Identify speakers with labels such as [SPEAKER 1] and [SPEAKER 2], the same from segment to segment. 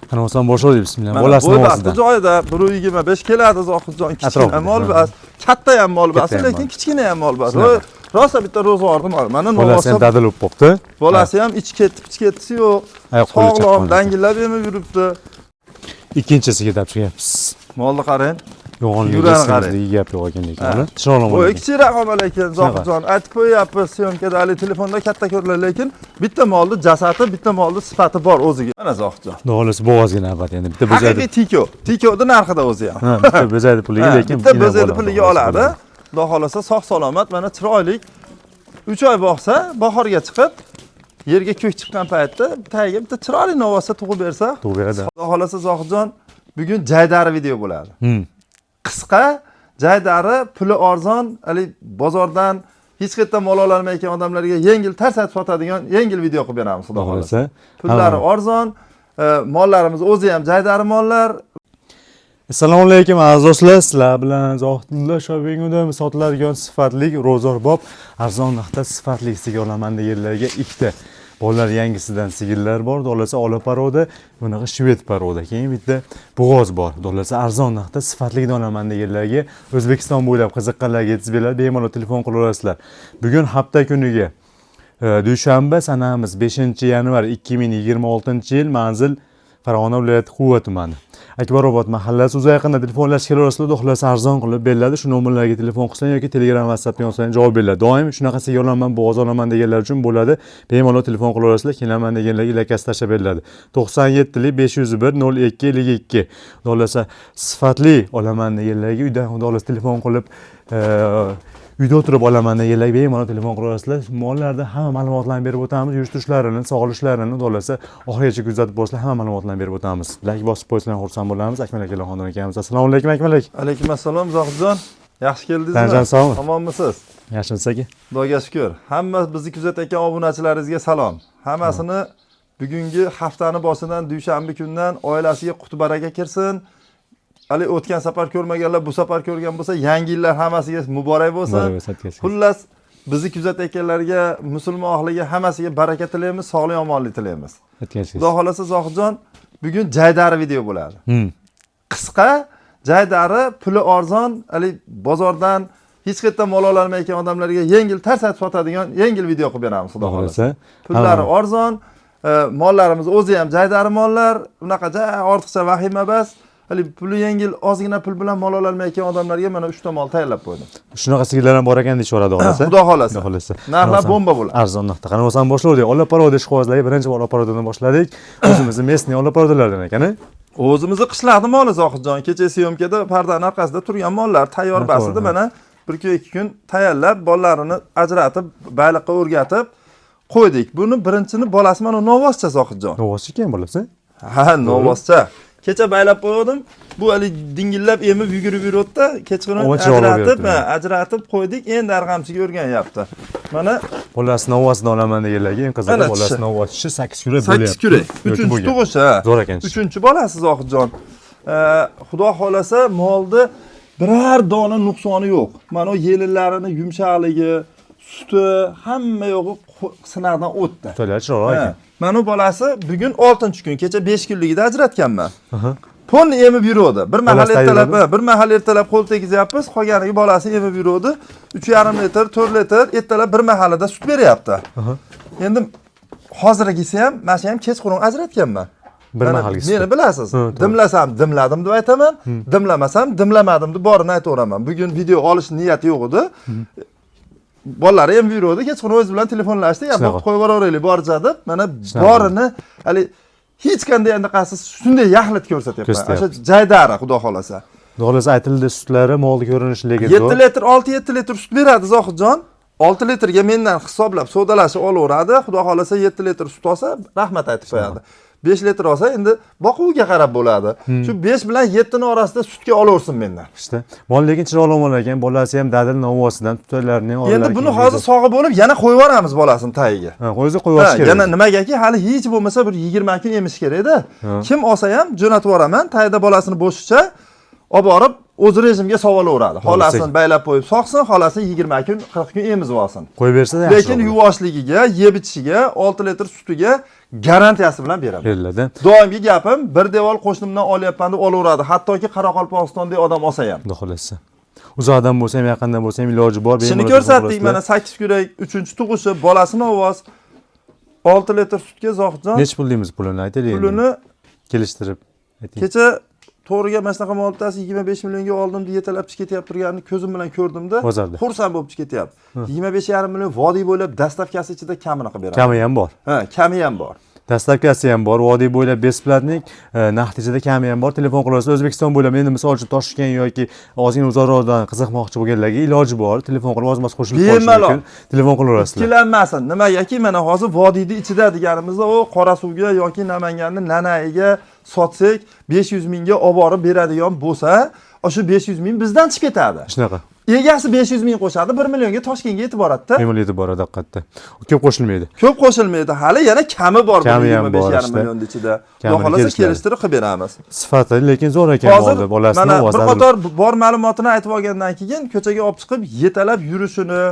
[SPEAKER 1] Qani boshladik, bismillah.
[SPEAKER 2] Mana
[SPEAKER 1] Bolasini
[SPEAKER 2] bo'y
[SPEAKER 1] ovozida.
[SPEAKER 2] basti joyida 1.25 keladi Zohidjon. Kichkina
[SPEAKER 1] Atrofida,
[SPEAKER 2] mol
[SPEAKER 1] ha.
[SPEAKER 2] bas, katta ham mol bas,
[SPEAKER 1] Katta ham
[SPEAKER 2] lekin
[SPEAKER 1] mol.
[SPEAKER 2] kichkina ham mol bas.
[SPEAKER 1] Shunaqa.
[SPEAKER 2] Rosa bitta ro'zg'orni mol. Mana
[SPEAKER 1] Bolasi ham
[SPEAKER 2] novvosa
[SPEAKER 1] dadil bo'lib qopti.
[SPEAKER 2] bolasi ham ichi ketdi, pichi ketdisi yo'q.
[SPEAKER 1] Oyoq qo'li
[SPEAKER 2] Sog'lom,
[SPEAKER 1] chaqqon.
[SPEAKER 2] dangillab emib yuribdi.
[SPEAKER 1] Ikkinchisiga topshiryapmiz.
[SPEAKER 2] Molni qarang.
[SPEAKER 1] Yo'g'onligi
[SPEAKER 2] Yurani qarang.
[SPEAKER 1] semizligi gap yo'q ekan lekin.
[SPEAKER 2] Ha.
[SPEAKER 1] Mana chiroyli mol
[SPEAKER 2] Bu
[SPEAKER 1] ekan.
[SPEAKER 2] kichikroq mol ekan Zohidjon. Aytib qo'yyapmiz, syomkada hali telefonda katta ko'riladi, lekin bitta molni jasadi, bitta molni sifati bor o'ziga. Mana Zohidjon.
[SPEAKER 1] Xudo xohlasa bo'g'ozga navbat endi. Bitta bo'zaydi.
[SPEAKER 2] Haqiqiy tiko. Tikoni narxida o'zi ham.
[SPEAKER 1] Ha, bitta bo'zaydi puliga,
[SPEAKER 2] Ha,
[SPEAKER 1] lekin
[SPEAKER 2] bitta
[SPEAKER 1] ina
[SPEAKER 2] bo'zaydi
[SPEAKER 1] bola,
[SPEAKER 2] puliga
[SPEAKER 1] xudo xohlasa
[SPEAKER 2] oladi. Xudo xohlasa sog' salomat, mana chiroyli 3 oy boqsa, bahorga chiqib, yerga ko'k chiqqan paytda tagiga bitta chiroyli novvosa tug'ib bersa,
[SPEAKER 1] Tug'ib beradi.
[SPEAKER 2] Xudo xohlasa Zohidjon, bugun jaydari video bo'ladi. Qisqa, jaydari, puli arzon, hali bozordan hech qayerdan mol ololmayotgan odamlarga yengil tarsatib sotadigan yengil video qilib beramiz, xudo
[SPEAKER 1] Xudo
[SPEAKER 2] xohlasa.
[SPEAKER 1] xohlasa.
[SPEAKER 2] Pullari
[SPEAKER 1] Ha.
[SPEAKER 2] arzon, mollarimiz o'zi ham jaydari mollar.
[SPEAKER 1] Assalomu alaykum aziz do'stlar, sizlar bilan Zohidullo Shoppingda sotiladigan sifatli ro'zg'orbob arzon narxda sifatli sigir olaman deganlarga ikkita bolalar yangisidan sigirlar bor. Xudo ola порода, bunaqa shved порода, keyin bitta bo'g'oz bor. Xudo arzon narxda sifatli olaman deganlarga O'zbekiston bo'ylab qiziqqanlarga yetkazib beriladi. Bemalol telefon qila olasizlar. Bugun hafta kuniga dushanba, sanamiz 5 yanvar 2026 yil, manzil Farg'ona viloyati, Quva tumani, Akbarobod mahallasi. O'zi yaqinda telefonlashib kelaverasizlar, xudo xohlasa arzon qilib beriladi. Shu nomerlarga telefon qilsang yoki Telegram, WhatsAppga yozsang, javob beriladi. Doim shunaqa sigir olaman, bo'g'oz olaman deganlar uchun bo'ladi. Bemalol telefon qilaverasizlar, kelaman deganlarga ilakasi tashlab beriladi. 97 501 02 52. Xudo xohlasa sifatli olaman deganlarga uydan, xudo xohlasa, telefon qilib, uyda o'tirib olaman deganlarga bemalol telefon qilaverasizlar. Mollarda hamma ma'lumotlarni berib o'tamiz, yurish turishlarini, sog'lishlarini, xudo xohlasa oxirigacha kuzatib borsanglar, hamma ma'lumotlarni berib o'tamiz. Layk bosib qo'ysanglar, xursand bo'lamiz. Akmal akalar xonadon ekanmiz. Assalomu alaykum, Akmal aka.
[SPEAKER 2] Alaykum assalom, Zohidjon. Yaxshi keldingizmi?
[SPEAKER 1] Tanjan sog'mi?
[SPEAKER 2] Omonmisiz?
[SPEAKER 1] Yaxshimisiz, aka?
[SPEAKER 2] Xudoga shukur. Hamma bizni kuzatayotgan obunachilaringizga salom. Hammasini bugungi haftani boshidan, dushanba kundan oilasiga quti baraka kirsin. Hali o'tgan safar ko'rmaganlar bu safar ko'rgan bo'lsa, yangi yillar hammasiga muborak bo'lsin.
[SPEAKER 1] Muborak bo'lsin, aytgansiz.
[SPEAKER 2] Xullas, bizni kuzatayotganlarga, musulmon ahliga hammasiga baraka tilaymiz, sog'lik, omonlik tilaymiz.
[SPEAKER 1] Aytgansiz.
[SPEAKER 2] Xudo xohlasa Zohidjon, bugun jaydari video bo'ladi. Qisqa, jaydari, puli arzon, hali bozordan hech qayerdan mol ololmayotgan odamlarga yengil tarsatib sotadigan yengil video qilib beramiz, xudo
[SPEAKER 1] Xudo
[SPEAKER 2] xohlasa.
[SPEAKER 1] xohlasa.
[SPEAKER 2] Pullari
[SPEAKER 1] Ha.
[SPEAKER 2] arzon, mollarimiz o'zi ham jaydari mollar, unaqa ja ortiqcha vahima emas. Hali puli yengil, ozgina pul bilan mol ololmayotgan odamlarga mana 3 ta mol tayyorlab qo'ydim.
[SPEAKER 1] Shunaqa sigirlar ham bor ekan deyishaveradi, xohlasa.
[SPEAKER 2] Xudo xohlasa.
[SPEAKER 1] Xudo xohlasa.
[SPEAKER 2] Narxlar bomba bo'ladi.
[SPEAKER 1] Arzon narxda. Qani bo'lsam boshlaylik. Ola порода ishqibozlarga birinchi bor ola порода dan boshladik. O'zimizni местный ola порода lardan ekan.
[SPEAKER 2] O'zimizni qishloqni moli, Zohidjon. Kecha syomkada pardani orqasida turgan mollar tayyor basida mana bir kun, 2 kun tayyorlab, bolalarini ajratib, bayliqqa o'rgatib qo'ydik. Buni birinchini bolasi mana novvoscha, Zohidjon.
[SPEAKER 1] Novvoschi ekan bolasi.
[SPEAKER 2] Ha, novvoscha. Kecha baylab qo'ydim. Bu hali dingillab emib yugurib yuribdi. Kechqurun
[SPEAKER 1] Ova chiroyli
[SPEAKER 2] ajratib,
[SPEAKER 1] beribdi.
[SPEAKER 2] ha, ajratib qo'ydik. Endi arg'amchiga o'rganyapti. Mana
[SPEAKER 1] Bolasi novvosini olaman deganlarga eng qizig'i
[SPEAKER 2] Mana
[SPEAKER 1] bolasi
[SPEAKER 2] tishi.
[SPEAKER 1] novvoschi 8 kurak
[SPEAKER 2] 8
[SPEAKER 1] bo'lyapti.
[SPEAKER 2] kurak.
[SPEAKER 1] Yoki
[SPEAKER 2] Uchinchi
[SPEAKER 1] bo'lgan.
[SPEAKER 2] tug'ish, ha.
[SPEAKER 1] Zo'r ekan tishi.
[SPEAKER 2] Uchinchi bolasi, Zohidjon. Xudo xohlasa molni biror dona nuqsoni yo'q. Mana u yelinlarini yumshoqligi, suti, hamma yo'g'i sinaqdan o'tdi.
[SPEAKER 1] To'la chiroyli
[SPEAKER 2] Ha.
[SPEAKER 1] ekan.
[SPEAKER 2] Mana u bolasi bugun 6-kun, kecha 5 kunligida ajratganman. Ponni emib yuruvdi. Bir mahal
[SPEAKER 1] Bolasi
[SPEAKER 2] ertalab,
[SPEAKER 1] tayyorladi?
[SPEAKER 2] ha, bir mahal ertalab qo'l tegizyapmiz, qolganiga bolasi emib yuruvdi. 3,5 litr, 4 litr ertalab bir mahalida sut beryapti. Endi hozirgisi ham, mana shu ham kechqurun ajratganman.
[SPEAKER 1] Bir
[SPEAKER 2] Mana
[SPEAKER 1] mahalgi
[SPEAKER 2] meni
[SPEAKER 1] sut.
[SPEAKER 2] bilasiz.
[SPEAKER 1] Ha, to'g'ri.
[SPEAKER 2] Dimlasam dimladim deb aytaman, dimlamasam dimlamadim deb borini aytaveraman. Bugun video olish niyati yo'q edi. Bolalari ham yuruvdi, kechqurun o'zi bilan telefonlashdi, ya
[SPEAKER 1] Shunaqa.
[SPEAKER 2] qo'yib yuboraylik boricha deb. Mana
[SPEAKER 1] Shunaqa.
[SPEAKER 2] borini hali hech qanday anaqasiz shunday yaxlit ko'rsatyapman.
[SPEAKER 1] Ko'rsatyapti.
[SPEAKER 2] O'sha jaydari, xudo xohlasa.
[SPEAKER 1] Xudo xohlasa aytildi, sutlari molni ko'rinishligi
[SPEAKER 2] 7
[SPEAKER 1] zo'r.
[SPEAKER 2] litr, 6-7 litr sut beradi, Zohidjon. 6 litrga mendan hisoblab savdolashib olaveradi. Xudo xohlasa 7 litr sut olsa, rahmat aytib qo'yadi. 5 litr olsa, endi boquviga qarab bo'ladi. Shu 5 bilan 7 ni orasida sutga olaversin mendan.
[SPEAKER 1] İşte mol lekin chiroyli mol ekan, bolasi ham dadil novvosidan, tutalarning
[SPEAKER 2] Endi
[SPEAKER 1] olalari
[SPEAKER 2] buni
[SPEAKER 1] keyin
[SPEAKER 2] hozir sog'i bo'lib yana qo'yib yuboramiz bolasini tagiga.
[SPEAKER 1] Ha, qo'ysa qo'yib yuborish
[SPEAKER 2] Ha,
[SPEAKER 1] kerak.
[SPEAKER 2] yana nimagaki hali hech bo'lmasa bir 20 kun emish kerakda.
[SPEAKER 1] Ha.
[SPEAKER 2] Kim olsa ham jo'natib yuboraman, tagida bolasini bo'shicha olib borib O'z rejimga sovolaveradi. Xolasini baylab qo'yib sog'sin, xolasini 20 kun, 40 kun emizib olsin.
[SPEAKER 1] Qo'yib bersa yaxshi.
[SPEAKER 2] Lekin yuvoshligiga, yeb ichishiga, 6 litr sutiga garantiyasi bilan beraman.
[SPEAKER 1] Beriladi.
[SPEAKER 2] Doimgi gapim, bir devor qo'shnimdan olyapman deb olaveradi. Hattoki Qoraqalpog'istondagi odam olsa ham.
[SPEAKER 1] Xudo xolasa. Uzoqdan bo'lsa ham, yaqindan bo'lsa ham iloji bor.
[SPEAKER 2] Tishini ko'rsatdik mana 8 kurak, 3-tug'ishi, bolasini ovoz. 6 litr sutga Zohidjon.
[SPEAKER 1] Necha pul deymiz pulini aytaylik endi.
[SPEAKER 2] Pulini
[SPEAKER 1] kelishtirib ayting.
[SPEAKER 2] Kecha to'g'riga mana shunaqa mol bittasi 25 millionga oldim deb yetalab ketyapti turganini ko'zim bilan ko'rdimda.
[SPEAKER 1] Bozorda.
[SPEAKER 2] Xursand bo'lib ketyapti. 25,5 million vodiy bo'ylab dastavkasi ichida kamini qilib beradi.
[SPEAKER 1] Kami ham bor.
[SPEAKER 2] Ha, kami ham bor.
[SPEAKER 1] Dastavkasi ham bor, vodiy bo'ylab besplatnik, naqd ichida kami ham bor. Telefon qilasiz, O'zbekiston bo'ylab endi misol uchun Toshkent yoki ozgina uzoqroqdan qiziqmoqchi bo'lganlarga iloji bor. Telefon qilib ozmas qo'shilib qolishi mumkin. Telefon qilaverasizlar.
[SPEAKER 2] Ikkilanmasin. Nimagaki mana hozir vodiyni ichida deganimizda u Qorasuvga yoki Namanganning Nanayiga sotsak 500 mingga olib borib beradigan bo'lsa, o'sha 500 ming bizdan chiqib ketadi.
[SPEAKER 1] Shunaqa.
[SPEAKER 2] Egasi 500 ming qo'shadi, 1 millionga Toshkentga yetib boradi-da.
[SPEAKER 1] 1 million yetib boradi haqiqatda. Ko'p qo'shilmaydi.
[SPEAKER 2] Ko'p qo'shilmaydi. Hali yana kami bor bu
[SPEAKER 1] 25,5
[SPEAKER 2] million ichida. Xudo xolasa kelishtirib qilib beramiz.
[SPEAKER 1] Sifati lekin zo'r ekan molni, bolasini
[SPEAKER 2] mana bir qator bor ma'lumotini aytib olgandan keyin ko'chaga olib chiqib yetalab yurishini,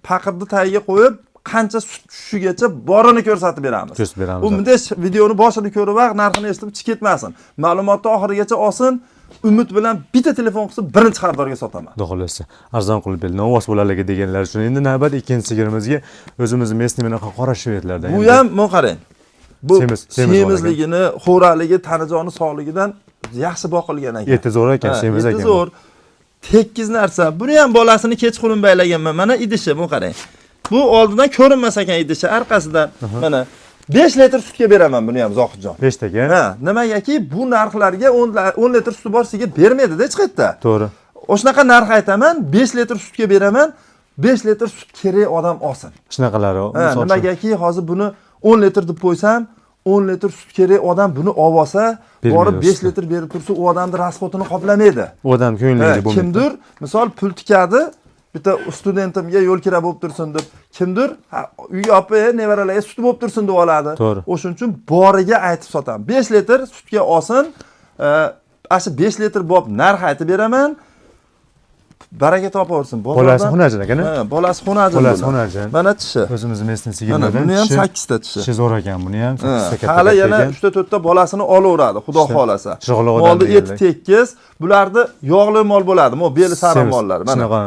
[SPEAKER 2] paqirni tagiga qo'yib qancha sut tushishigacha borini ko'rsatib beramiz.
[SPEAKER 1] Ko'rsatib beramiz.
[SPEAKER 2] U bunday videoni boshini ko'rib, narxini eshitib chiqib ketmasin. Ma'lumotni oxirigacha olsin. Umid bilan bitta telefon qilsa birinchi xaridorga sotaman.
[SPEAKER 1] Xudo xolasa arzon qilib berdi. Novvos bo'laligi deganlar uchun endi navbat ikkinchi sigirimizga o'zimizni местный bunaqa qora shvedlardan.
[SPEAKER 2] Bu ham men qarang. Bu semizligini, xo'raligi, tanijoni sog'ligidan yaxshi boqilgan ekan.
[SPEAKER 1] Eti zo'r ekan, semiz ekan.
[SPEAKER 2] Eti zo'r. Tekkiz narsa. Buni ham bolasini kechqurun baylaganman. Mana idishi, bu qarang. Bu oldidan ko'rinmas ekan idishi, orqasidan mana 5 litr sutga beraman buni ham Zohidjon.
[SPEAKER 1] 5 taka.
[SPEAKER 2] Ha, nimagaki bu narxlarga 10 litr suti bor sigir bermaydi-da hech qayerda.
[SPEAKER 1] To'g'ri.
[SPEAKER 2] O'shanaqa narx aytaman, 5 litr sutga beraman, 5 litr sut kerak odam olsin.
[SPEAKER 1] Shunaqalari.
[SPEAKER 2] Nimagaki hozir buni 10 litr deb qo'ysam, 10 litr sut kerak odam buni olib olsa, borib 5 litr berib tursa, u odamning rasxodini qoplamaydi.
[SPEAKER 1] U odam ko'nglida bo'lmaydi.
[SPEAKER 2] Kimdir misol pul tikadi, bitta studentimga yo'l kira bo'lib tursin deb, kimdir uyga olib nevaralarga sut bo'lib tursin deb oladi. O'shuning uchun boriga aytib sotaman. 5 litr sutga olsin, ana 5 litr bo'lib narx aytib beraman. Baraka topaversin.
[SPEAKER 1] Bolasi xunajin ekan,
[SPEAKER 2] ha? Bolasi xunajin.
[SPEAKER 1] Bolasi xunajin.
[SPEAKER 2] Mana tishi.
[SPEAKER 1] O'zimizni местный sigirlardan.
[SPEAKER 2] Mana buni ham 8 ta tishi.
[SPEAKER 1] Tishi zo'r ekan, buni ham 8 ta katta.
[SPEAKER 2] Hali yana 3 ta 4 ta bolasini olaveradi, xudo xolasa. Molni eti tekis, bularni yog'li mol bo'ladi, mo beli sariq mollar. Mana.
[SPEAKER 1] Shunaqa.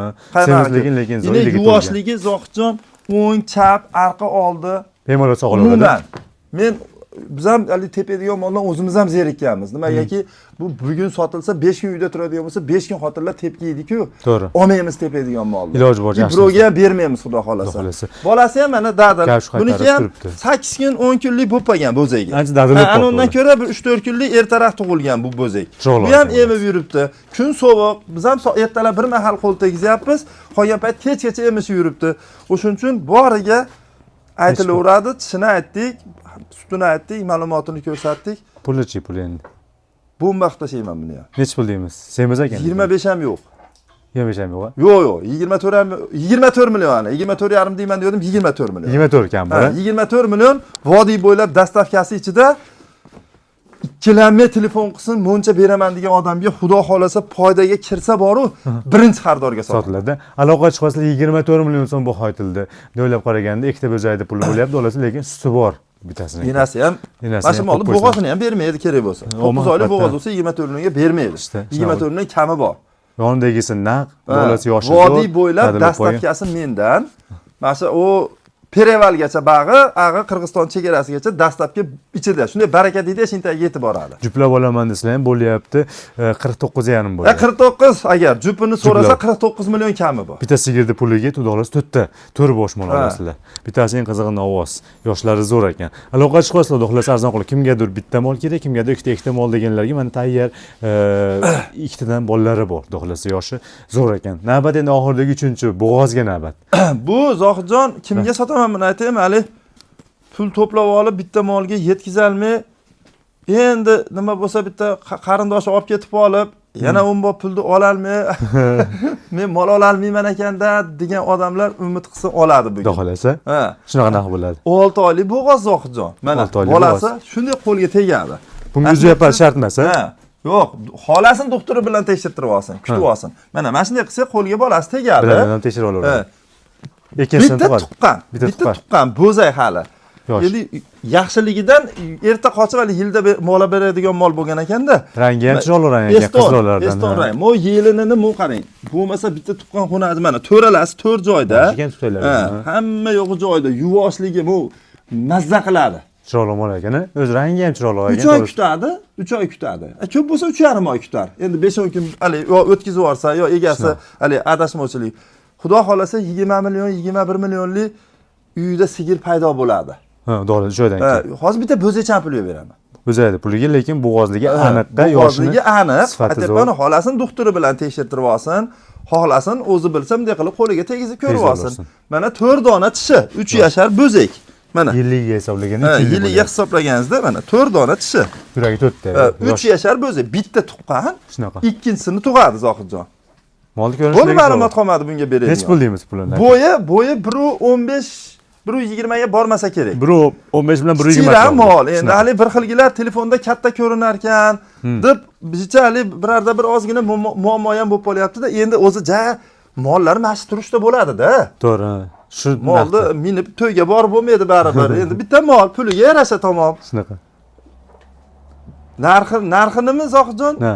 [SPEAKER 1] Semizligi lekin zo'r.
[SPEAKER 2] Yuvoshligi Zohidjon o'ng, chap, arqa, oldi.
[SPEAKER 1] Bemalol sog'laveradi.
[SPEAKER 2] Men biz ham hali tepadigan moldan o'zimiz ham zerikkanmiz. Nimagaki bu bugun sotilsa 5 kun uyda turadigan bo'lsa 5 kun xotinlar tepki yeydi-ku.
[SPEAKER 1] To'g'ri.
[SPEAKER 2] Olmaymiz tepadigan molni.
[SPEAKER 1] Iloji bor yaxshi.
[SPEAKER 2] Birovga ham bermaymiz xudo xolasa. Bolasi ham mana dadil. Buniki ham 8 kun 10 kunlik bo'lib qolgan bo'zagi.
[SPEAKER 1] Ancha dadil bo'lib qoldi.
[SPEAKER 2] Undan ko'ra bir 3-4 kunlik ertaroq tug'ilgan bu bo'zak. Bu ham emib yuribdi. Kun sovuq, biz ham ertalab bir mahal qo'l tegizyapmiz, qolgan payt kechgacha emishib yuribdi. O'shuning uchun boriga aytilaveradi, tishini aytdik, sutini aytdik, ma'lumotini ko'rsatdik.
[SPEAKER 1] Pulichi pul endi.
[SPEAKER 2] Bomba qilib tashlayman buni ham.
[SPEAKER 1] Necha pul deymiz? Semiz ekan.
[SPEAKER 2] 25 ham yo'q.
[SPEAKER 1] 25 ham yo'q.
[SPEAKER 2] Yo'q, yo'q, 24 ham, 24 million ana, 24,5 deyman dedim, 24 million.
[SPEAKER 1] 24 kam bu.
[SPEAKER 2] 24 million vodiy bo'ylab dastavkasi ichida ikkilanmay telefon qilsin, muncha beraman degan odamga xudo xolasa foydaga kirsa boru birinchi xaridorga
[SPEAKER 1] sotiladi. Aloqa chiqsa 24 million so'm baho aytildi. O'ylab qaraganda ikkita bo'zayda puli bo'lyapti, olasi lekin suti bor bittasini.
[SPEAKER 2] Enasi ham, mana shu molni bo'g'ozini ham bermaydi kerak bo'lsa. 9 oylik bo'g'oz bo'lsa 24 millionga bermaydi. 24 million kami bor.
[SPEAKER 1] Yonidagisi naq, bolasi yoshi
[SPEAKER 2] zo'r. Vodiy bo'ylab dastavkasi mendan. Mana shu u Perevalgacha bag'i, ag'i Qirg'iziston chegarasigacha dastlabki ichida. Shunday baraka deydi, shintaga yetib boradi.
[SPEAKER 1] Juplab olaman desam ham bo'lyapti. 49,5 bo'ladi.
[SPEAKER 2] 49 agar jupini so'rasa 49 million kami bor.
[SPEAKER 1] Bitta sigirni puliga xudo xohlasa 4 bosh mol olasizlar. Bittasi eng qizig'i Novvos. Yoshlari zo'r ekan. Aloqa chiqasizlar, xudo xohlasa arzon qilib. Kimgadir bitta mol kerak, kimgadir ikkita mol deganlarga mana tayyor ikkitadan bolalari bor. Xudo xohlasa yoshi zo'r ekan. Navbat endi oxiridagi 3-bo'g'ozga navbat.
[SPEAKER 2] Bu Zohidjon kimga sotaman buni aytaymi, hali pul to'plab olib bitta molga yetkazolmay, endi nima bo'lsa bitta qarindoshi olib ketib olib, yana 10 bob pulni ololmay, men mol ololmayman ekanda degan odamlar umid qilsa oladi bugun.
[SPEAKER 1] Xudo xolasa.
[SPEAKER 2] Ha.
[SPEAKER 1] Shunaqa narx bo'ladi.
[SPEAKER 2] 6 oylik bo'g'oz Zohidjon. Mana bolasi shunday qo'lga tegadi.
[SPEAKER 1] Bunga uzayapar shart emas,
[SPEAKER 2] ha? Yo'q, xolasin doktori bilan tekshirtirib olsin, kutib olsin. Mana shunday qilsa qo'lga bolasi tegadi.
[SPEAKER 1] Bilan ham tekshirib olaveradi. Ikkinchisini
[SPEAKER 2] Bitta
[SPEAKER 1] tug'adi.
[SPEAKER 2] tuqqan,
[SPEAKER 1] Bitta
[SPEAKER 2] bitta
[SPEAKER 1] tuqqan.
[SPEAKER 2] tuqqan bo'zay hali.
[SPEAKER 1] Yosh.
[SPEAKER 2] Endi yaxshiligidan erta qochib hali yilda mola beradigan mol bo'lgan ekanda.
[SPEAKER 1] Rangi ham chiroyli rang ekan, qizillardan.
[SPEAKER 2] Eston rang. Mo yelinini mo qarang. Bo'lmasa bitta tuqqan xonasi mana to'ralasi to'rt joyda.
[SPEAKER 1] Yosh ekan tutaylar.
[SPEAKER 2] Hamma yo'g'i joyida, yuvoshligi bu mazza qiladi.
[SPEAKER 1] Chiroyli mol ekan, o'z rangi ham chiroyli ekan.
[SPEAKER 2] 3 oy kutadi, 3 oy kutadi. Ko'p bo'lsa 3,5 oy kutar. Endi 5-10 kun hali yo o'tkazib yuborsa, yo egasi hali adashmovchilik. Xudo xolasa 20 million, 21 millionlik uyida sigir paydo bo'ladi.
[SPEAKER 1] Ha, to'g'ri, 3 oydan keyin.
[SPEAKER 2] Hozir bitta bo'zacham pul beraman.
[SPEAKER 1] O'zaydi puliga, lekin bo'g'ozligi aniqqa,
[SPEAKER 2] Bo'g'ozligi aniq.
[SPEAKER 1] sifati zo'r.
[SPEAKER 2] Aytyapman, xolasin doktori bilan tekshirtirib olsin. Xohlasin o'zi bilsa bunday qilib qo'liga tegizib ko'rib olsin. Mana 4 dona tishi, 3 yashar bo'zek. Mana
[SPEAKER 1] yilligiga hisoblaganda
[SPEAKER 2] yilligiga hisoblaganingizda mana 4 dona tishi.
[SPEAKER 1] Yuragi 4 ta.
[SPEAKER 2] 3 yashar bo'zek, bitta tuqqan,
[SPEAKER 1] Shunaqa.
[SPEAKER 2] ikkinchisini tug'adi Zohidjon.
[SPEAKER 1] Molni ko'rinishligi
[SPEAKER 2] Bo'ldi, ma'lumot qolmadi bunga beradigan.
[SPEAKER 1] Necha pul deymiz pulini?
[SPEAKER 2] Bo'yi 1.15, 1.20 ga bormasa kerak.
[SPEAKER 1] 1.15 bilan 1.20.
[SPEAKER 2] Kichikroq mol. Endi hali bir xilgilar telefonda katta ko'rinar ekan deb bizcha hali birarda bir ozgina muammo ham bo'lib qolyapti-da. Endi o'zi ja mollar mana shu turishda bo'ladi-da.
[SPEAKER 1] To'g'ri. Shu
[SPEAKER 2] molni minib to'yga borib bo'lmaydi baribir. Endi bitta mol puliga yarasha tamom.
[SPEAKER 1] Shunaqa.
[SPEAKER 2] Narxi nima Zohidjon?
[SPEAKER 1] Ha.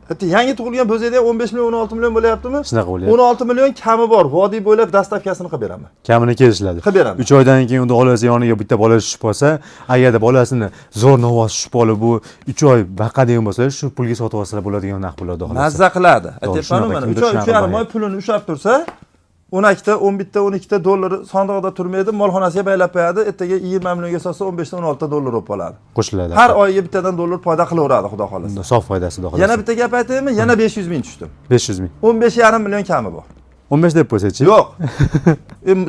[SPEAKER 2] Hatto yangi tug'ilgan bo'zakda ham 15 million, 16 million bo'lyaptimi?
[SPEAKER 1] Shunaqa bo'lyapti.
[SPEAKER 2] 16 million kami bor. Vodiy bo'ylab dastavkasini qilib beraman.
[SPEAKER 1] Kamini kelishiladi.
[SPEAKER 2] Qilib beraman.
[SPEAKER 1] 3 oydan keyin unda olasi yoniga bitta bola tushib qolsa, agarda bolasini zo'r novosi tushib qolib, bu 3 oy baqadigan bo'lsa, shu pulga sotib olsalar bo'ladigan narx bo'ladi xolos.
[SPEAKER 2] Mazza qiladi. Aytyapman mana 3 oy, 3,5 oy pulini ushlab tursa, 12 ta, 11 ta, 12 ta dollar sandiqda turmaydi, molxonasiga baylab qo'yadi. Ertaga 20 millionga sotsa 15 ta, 16 ta dollar bo'lib qoladi.
[SPEAKER 1] Qo'shiladi.
[SPEAKER 2] Har oyiga bittadan dollar foyda qilaveradi xudo xolasa.
[SPEAKER 1] Sof foydasi xudo xolasa.
[SPEAKER 2] Yana bitta gap aytaymi? Yana 500 ming tushdim.
[SPEAKER 1] 500 ming.
[SPEAKER 2] 15,5 million kami bor.
[SPEAKER 1] 15 deb qo'ysa-chi?
[SPEAKER 2] Yo'q.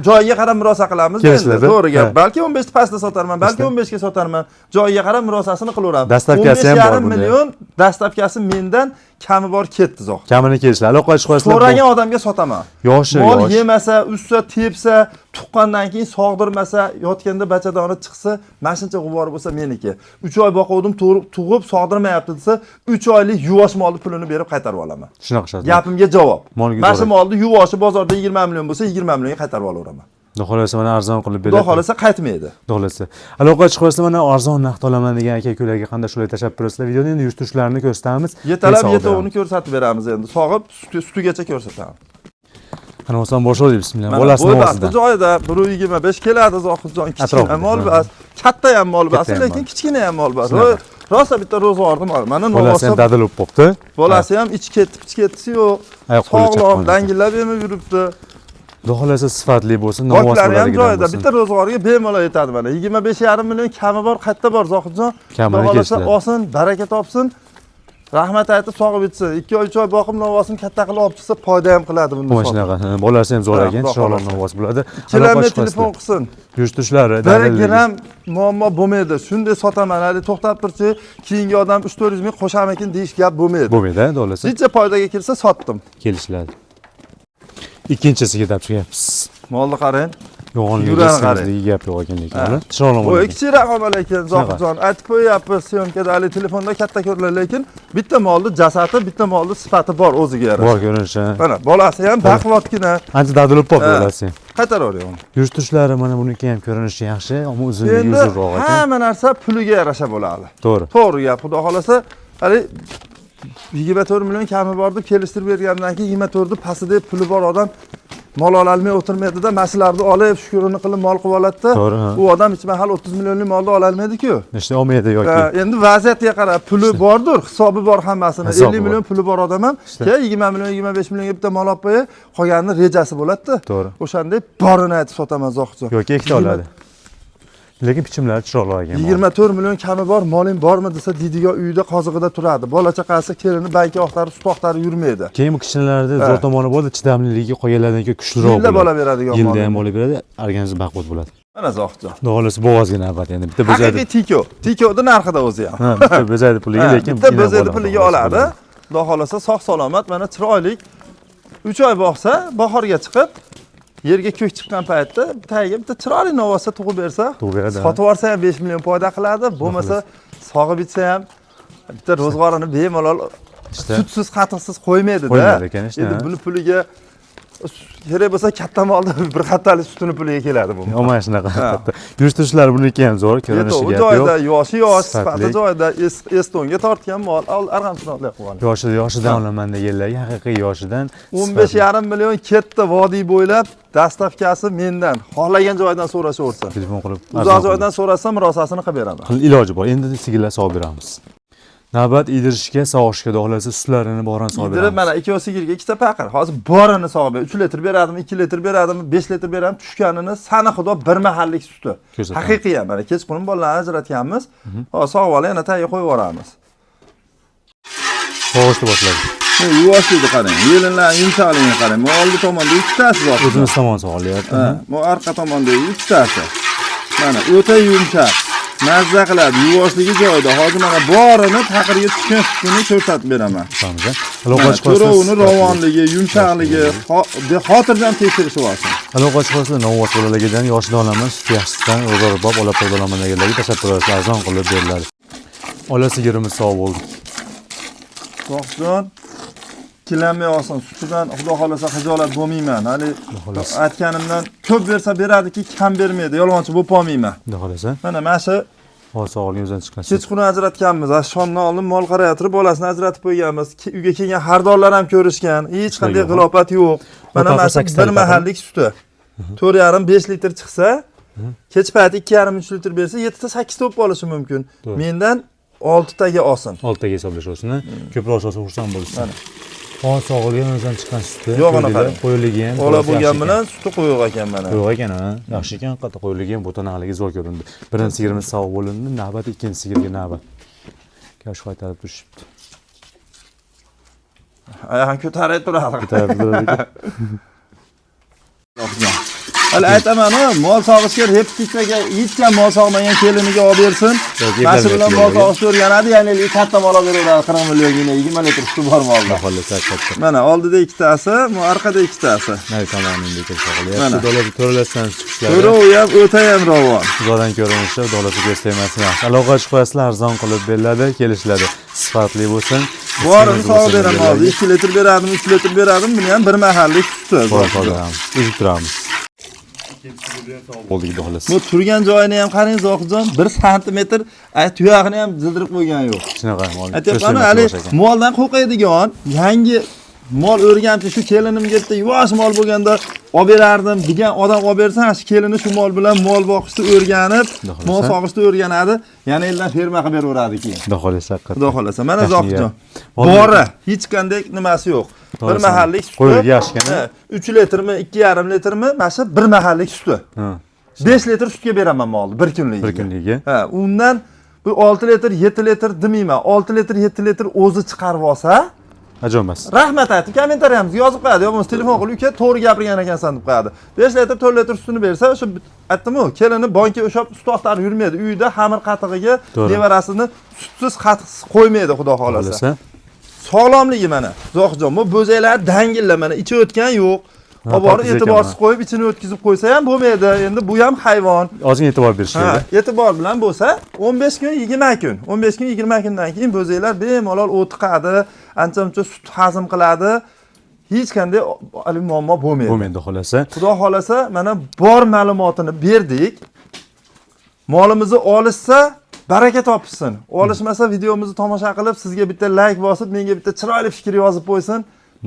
[SPEAKER 2] Joyiga qarab murosa qilamiz endi. To'g'ri gap. Balki 15 ta pastda sotarman, balki 15 ga sotarman. Joyiga qarab murosasini qilaveramiz.
[SPEAKER 1] Dastavkasi ham bor bunda.
[SPEAKER 2] 15,5 million dastavkasi mendan kami bor ketdi zoh.
[SPEAKER 1] Kamini kelishlar. Aloqa chiqasizlar.
[SPEAKER 2] So'ragan odamga sotaman.
[SPEAKER 1] Yoshi,
[SPEAKER 2] mol yemasa, ussa, tepsa, tuqqandan keyin sog'dirmasa, yotganda bachadoni chiqsa, mana shuncha g'ubor bo'lsa meniki. 3 oy boquvdim, tug'ib sog'dirmayapti desa, 3 oylik yuvosh molni pulini berib qaytarib olaman.
[SPEAKER 1] Shunaqa shart.
[SPEAKER 2] Gapimga javob. Mana shu molni yuvoshi bozorda 20 million bo'lsa, 20 millionga qaytarib olaveraman.
[SPEAKER 1] Xudo xolasa mana arzon qilib beradi.
[SPEAKER 2] Xudo xolasa qaytmaydi.
[SPEAKER 1] Xudo xolasa. Aloqa chiqarsa mana arzon narxda olaman degan aka-ukalarga qanday shulay tashlab turasizlar. Videoni endi yurish turishlarini ko'rsatamiz.
[SPEAKER 2] Yetalab yetovini ko'rsatib beramiz endi. Sog'ib sutigacha ko'rsatamiz.
[SPEAKER 1] Ana o'san boshlaydi bismillah. Bolasini
[SPEAKER 2] ovozida. Joyida 1.25 keladi Zohidjon. Kichkina mol bas, katta ham mol bas, lekin kichkina ham mol bas. Rosa bitta ro'zg'orni mol. Mana
[SPEAKER 1] bolasi ham dadil bo'lib qopti.
[SPEAKER 2] Bolasi ham ichi ketdi, pichi ketdisi yo'q. Sog'lom, dangillab yemib yuribdi.
[SPEAKER 1] Xudo xolasa sifatli bo'lsin, novvos
[SPEAKER 2] bo'ladigan ham joyida bitta ro'zg'orga bemalol yetadi mana. 25,5 million kami bor, qayerda bor Zohidjon?
[SPEAKER 1] Kamini
[SPEAKER 2] kelishadi. Olsin, baraka topsin. Rahmat aytib sog'ib etsin. 2 oy 3 oy boqib novvosini katta qilib olib chiqsa foyda ham qiladi bunda.
[SPEAKER 1] Mana shunaqa. Bolasi ham zo'r ekan, chiroyli novvos bo'ladi.
[SPEAKER 2] Ikkilamay telefon qilsin.
[SPEAKER 1] Yurish turishlari,
[SPEAKER 2] bir gram muammo bo'lmaydi. Shunday sotaman, hali to'xtab turchi, keyingi odam 3-400 ming qo'shamikin deyish gap bo'lmaydi.
[SPEAKER 1] Bo'lmaydi, to'g'risi.
[SPEAKER 2] Necha foydaga kirsa sotdim.
[SPEAKER 1] Kelishiladi. Ikkinchisiga deb chiqyapmiz.
[SPEAKER 2] Molni qarang.
[SPEAKER 1] Yo'g'onligi gap yo'q ekan lekin. Chiroyli
[SPEAKER 2] mol. Bu kichikroq mol ekan Zohidjon. Aytib qo'yapmiz, syomkada hali telefonda katta ko'riladi, lekin bitta molni jasadi, bitta molni sifati bor o'ziga yarasha.
[SPEAKER 1] Bor ko'rinishi.
[SPEAKER 2] Mana bolasi ham baquvvatgina.
[SPEAKER 1] Ancha dadilib qoldi bolasi.
[SPEAKER 2] Qaytaravering uni.
[SPEAKER 1] Yurish turishlari mana buniki ham ko'rinishi yaxshi, ammo uzunligi uzunroq ekan.
[SPEAKER 2] Hamma narsa puliga yarasha bo'ladi.
[SPEAKER 1] To'g'ri.
[SPEAKER 2] To'g'ri gap. Xudo xolasa, hali 24 million kami bor deb kelishtirib bergandan keyin 24 ni pastida puli bor odam mol ololmay o'tirmaydi-da, maslarni olib shukrini qilib mol qilib oladi-da. U odam hech mahal 30 millionlik molni ololmaydi-ku.
[SPEAKER 1] Nechta olmaydi yoki.
[SPEAKER 2] Endi vaziyatga qarab puli bordir, hisobi bor hammasini. 50 million puli bor odam ham, keyin 20 million, 25 millionga bitta mol olib qo'yib, qolganini rejasi bo'ladi-da.
[SPEAKER 1] To'g'ri.
[SPEAKER 2] O'shanday borini aytib sotaman Zohidjon.
[SPEAKER 1] Yoki ikkita oladi. Lekin bichimlari chiroyli ekan.
[SPEAKER 2] 24 million kami bor, moling bormi desa deydigan uyida qozig'ida turadi. Bola chaqasi kelini bankka oqtarib, sut oqtarib yurmaydi.
[SPEAKER 1] Keyin bu kichkinalarda zo'r tomoni bo'ladi, chidamliligi qolganlardan ko'ra kuchliroq
[SPEAKER 2] bo'ladi. Yilda bola beradigan.
[SPEAKER 1] Yilda ham bola beradi, organizm baquvvat bo'ladi.
[SPEAKER 2] Mana Zohidjon.
[SPEAKER 1] Xudo xolasa bo'g'ozga navbat endi. Bitta bo'zaydi.
[SPEAKER 2] Haqiqiy tiko. Tikoni narxida o'zi ham.
[SPEAKER 1] Ha, bitta bo'zaydi puliga, lekin
[SPEAKER 2] bitta bo'zaydi puliga oladi. Xudo xolasa sog' salomat, mana chiroyli 3 oy boqsa, bahorga chiqib yerga ko'k chiqqan paytda tagiga bitta chiroyli novosa tug'ib bersa, sotib yuborsa ham 5 million foyda qiladi, bo'lmasa sog'ib bitsa ham Bitta ro'zg'orini bemalol
[SPEAKER 1] İşte.
[SPEAKER 2] sutsiz qatiqsiz qo'ymaydi-da.
[SPEAKER 1] Qo'ymaydi ekan, işte,
[SPEAKER 2] Endi
[SPEAKER 1] ha.
[SPEAKER 2] buni puliga kerak bo'lsa katta molda bir xattalik sutini puliga keladi bu.
[SPEAKER 1] Omon shunaqa. Yurish turishlari buniki ham zo'r, ko'rinishiga
[SPEAKER 2] Yetovi
[SPEAKER 1] gap yo'q.
[SPEAKER 2] joyida, yoshi yosh,
[SPEAKER 1] Sifatli.
[SPEAKER 2] sifati joyida, estonga tortgan mol, arg'amchini otlayapti qolgan.
[SPEAKER 1] Yoshidan olaman deganlarga haqiqiy yoshidan
[SPEAKER 2] 15,5 million ketdi vodiy bo'ylab, dastavkasi mendan. Xohlagan joydan so'rashaversin.
[SPEAKER 1] Telefon qilib
[SPEAKER 2] Uzoq joydan so'rasa murosasini qilib beraman.
[SPEAKER 1] Iloji bor. Endi sigirlar sog'ib beramiz. Navbat yedirishga, sog'ishga xohlasa sutlarini borini sog'ib
[SPEAKER 2] Yedirib
[SPEAKER 1] beramiz.
[SPEAKER 2] Mana ikkovi sigirga ikkita paqir. Hozir borini sog'ib ber. 3 litr beradimi, 2 litr beradimi, 5 litr beradimi, tushganini sani xudo bir mahallik suti.
[SPEAKER 1] Ko'rsatamiz.
[SPEAKER 2] Haqiqiy ham mana kechqurun bolalarni ajratganmiz. Hozir sog'ib olib yana tagiga qo'yib yuboramiz.
[SPEAKER 1] Sog'ishni boshladik.
[SPEAKER 2] Yuvoshligi qarang, yelinlarni yumshoqligini qarang. Bu oldi tomonda ikkitasi zo'r.
[SPEAKER 1] O'zimiz tomon sog'ilyapti.
[SPEAKER 2] Ha, bu orqa tomondagi ikkitasi. Mana o'ta yumshoq. Mazza qiladi, yuvoshligi joyida. Hozir mana borini paqirga tushgan sutini ko'rsatib beraman.
[SPEAKER 1] Tutamiz.
[SPEAKER 2] Mana
[SPEAKER 1] Aloqa
[SPEAKER 2] to'rovini rovonligi, yumshoqligi, xotirjam tekshirishib olsin.
[SPEAKER 1] Aloqa chiqarsa novvos bolalardan yoshidan olaman, sut yaxshisidan ro'zg'or olib qo'yib olaman deganlarga tashlab turasiz, arzon qilib beriladi. Ola sigirimiz sog' bo'ldi.
[SPEAKER 2] To'xton ikkilanmay olsin, sutidan xudo xohlasa xijolat bo'lmayman. Hali
[SPEAKER 1] xohlasa.
[SPEAKER 2] Aytganimdan ko'p bersa beradiki, kam bermaydi. Yolg'onchi bo'lib qolmayman.
[SPEAKER 1] Xudo xohlasa.
[SPEAKER 2] Mana shu
[SPEAKER 1] Hozir sog'lig'i o'zidan chiqqan.
[SPEAKER 2] Kechqurun ajratganmiz. Shomdan oldin mol qarayotib bolasini ajratib qo'yganmiz. Uyga kelgan xaridorlar ham ko'rishgan. Hech qanday
[SPEAKER 1] Yo'q.
[SPEAKER 2] g'ilofat yo'q. Mana
[SPEAKER 1] Paqir
[SPEAKER 2] mana shu
[SPEAKER 1] sakkiztalik
[SPEAKER 2] bir
[SPEAKER 1] paqir.
[SPEAKER 2] mahallik suti. 4,5-5 litr chiqsa, kech payti 2,5-3 litr bersa, 7 ta 8 ta bo'lib qolishi mumkin.
[SPEAKER 1] To'g'ri.
[SPEAKER 2] Mendan 6 taga olsin.
[SPEAKER 1] 6 taga hisoblashaversin. Ko'proq solsa xursand bo'lsin. Hozir sog'ilgan o'zidan chiqqan suti.
[SPEAKER 2] Yo'q, ana
[SPEAKER 1] ko'rdinglar,
[SPEAKER 2] qarang.
[SPEAKER 1] Qo'yiligi ham.
[SPEAKER 2] Ola
[SPEAKER 1] to'g'risi
[SPEAKER 2] bo'lgan
[SPEAKER 1] yaxshi ekan.
[SPEAKER 2] bilan suti quyuq ekan mana.
[SPEAKER 1] Qo'yuq ekan, ha. Yaxshi ekan, qattiq qo'yiligi ham bo'tanaligi zo'r ko'rindi. Birinchi sigirimiz sog' bo'lindi, navbat ikkinchi sigirga navbat. Kash qaytarib turishibdi.
[SPEAKER 2] Oyog'ini ko'tarib turadi.
[SPEAKER 1] Ko'tarib turadi ekan.
[SPEAKER 2] Hali aytaman-u, mol sog'ishga repetitsiyaga hech ham mol sog'magan keliniga olib bersin.
[SPEAKER 1] Yoki
[SPEAKER 2] Mana shu bilan mol
[SPEAKER 1] evlanmayotganlarga.
[SPEAKER 2] sog'ishni o'rganadi, ya'ni katta mol olib beraveradi 40 millionga, 20 litr suti bor molda.
[SPEAKER 1] Xohlasa katta.
[SPEAKER 2] Mana oldida ikkitasi, bu orqada ikkitasi.
[SPEAKER 1] Nari tomonini bekor sog'ilyapti.
[SPEAKER 2] Mana.
[SPEAKER 1] Dolasi to'ralasidan chiqishlari.
[SPEAKER 2] To'rovi ham o'ta ham ravon.
[SPEAKER 1] Uzoqdan ko'rinishi, dolasi ko'z tegmasin yaxshi. Aloqa chiqasizlar, arzon qilib beriladi, kelishiladi. Sifatli bo'lsin.
[SPEAKER 2] Borini
[SPEAKER 1] Ismingiz
[SPEAKER 2] sog'ib
[SPEAKER 1] bo'lsin
[SPEAKER 2] beraman hozir.
[SPEAKER 1] deganlarga.
[SPEAKER 2] 2 litr beradim, 3 litr beradim, buni ham bir mahallik suti.
[SPEAKER 1] Bor, bor, uzib turamiz. Bo'ldi, xolos.
[SPEAKER 2] Bu turgan joyini ham qarang Zohidjon, 1 santimetr tuyog'ini ham zildirib qo'ygan yo'q.
[SPEAKER 1] Shunaqa mol.
[SPEAKER 2] Aytyapman, hali moldan qo'rqadigan, yangi mol o'rganib shu kelinimga bitta yuvosh mol bo'lganda olib berardim degan odam olib bersa, shu kelini shu mol bilan mol boqishni o'rganib,
[SPEAKER 1] Xudo xohlasa.
[SPEAKER 2] mol sog'ishni o'rganadi, yana eldan ferma qilib beraveradi keyin.
[SPEAKER 1] Xudo xohlasa haqiqatdan.
[SPEAKER 2] Xudo xohlasa. Mana
[SPEAKER 1] Yaxshi
[SPEAKER 2] Zohidjon.
[SPEAKER 1] niyat.
[SPEAKER 2] Bori, hech qanday nimasi yo'q. Bir
[SPEAKER 1] To'g'ri,
[SPEAKER 2] mahallik suti.
[SPEAKER 1] Qo'yilgi yaxshi ekan,
[SPEAKER 2] Ha, 3 litrmi, 2,5 litrmi, mana shu bir mahallik suti.
[SPEAKER 1] Ha.
[SPEAKER 2] 5 litr sutga beraman molni bir kunligiga.
[SPEAKER 1] Bir kunligiga.
[SPEAKER 2] Ha, undan bu 6 litr, 7 litr demayman. 6 litr, 7 litr o'zi chiqarib olsa,
[SPEAKER 1] Ajoyib emas.
[SPEAKER 2] rahmat aytib kommentariyamizga yozib qo'yadi. Yo bo'lmasa telefon qilib, uka to'g'ri gapirgan ekansan deb qo'yadi. 5 litr, 4 litr sutini bersa, o'sha aytdim-ku, kelini bankka o'shab sut oqtarib yurmaydi. Uyida xamir qatig'iga nevarasini sutsiz qatiqsiz qo'ymaydi, xudo xohlasa.
[SPEAKER 1] Xohlasa.
[SPEAKER 2] Sog'lomligi mana. Zohidjon, bu bo'zaklar dangillar mana ichi o'tgan yo'q. Olib borib
[SPEAKER 1] pokiza ekan,
[SPEAKER 2] e'tiborsiz qo'yib ichini o'tkazib qo'ysa ham bo'lmaydi. Endi bu ham hayvon.
[SPEAKER 1] Ozgina e'tibor berish
[SPEAKER 2] Ha,
[SPEAKER 1] kerak.
[SPEAKER 2] e'tibor bilan bo'lsa 15 kun 20 kun, 15 kun 20 kundan keyin bo'zaklar bemalol o'tiqadi, ancha-muncha sut hazm qiladi. Hech qanday muammo bo'lmaydi.
[SPEAKER 1] Bo'lmaydi xohlasa.
[SPEAKER 2] Xudo xohlasa mana bor ma'lumotini berdik. Molimizni olishsa baraka topishsin. Olishmasa videomizni tomosha qilib, sizga bitta like bosib, menga bitta chiroyli fikr yozib qo'ysin.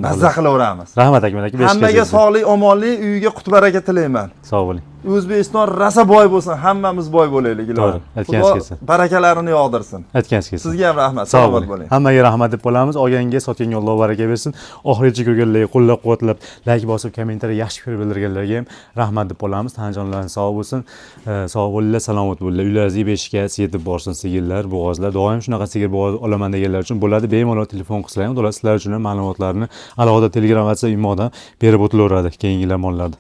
[SPEAKER 2] Mazza qilaveramiz.
[SPEAKER 1] Rahmat Akmal aka,
[SPEAKER 2] Hammaga sog'lik, omonlik, uyiga qut baraka tilayman.
[SPEAKER 1] Sog' bo'ling.
[SPEAKER 2] O'zbekiston rosa boy bo'lsin, hammamiz boy bo'laylik ilohim.
[SPEAKER 1] To'g'ri, aytganingiz kelsin.
[SPEAKER 2] Barakalarini yog'dirsin.
[SPEAKER 1] Aytganingiz kelsin.
[SPEAKER 2] Sizga ham rahmat.
[SPEAKER 1] Sog'
[SPEAKER 2] Salomat
[SPEAKER 1] bo'ling.
[SPEAKER 2] bo'ling.
[SPEAKER 1] Hammaga rahmat deb qolamiz. Olganga, sotganga Alloh baraka bersin. Oxirigacha ko'rganlarga qo'llab-quvvatlab, like bosib, kommentariy yaxshi fikr bildirganlarga ham rahmat deb qolamiz. Tanjonlaring sog' bo'lsin. Sog' bo'linglar, salomat bo'linglar. Uylaringizga beshikka yetib borsin sigirlar, bo'g'ozlar. Doim shunaqa sigir bo'g'oz olaman deganlar uchun bo'ladi. Bemalol telefon qilsanglar ham, ular sizlar uchun ham ma'lumotlarni alohida Telegram, WhatsApp, Imodan berib o'tilaveradi keyingi mollarda.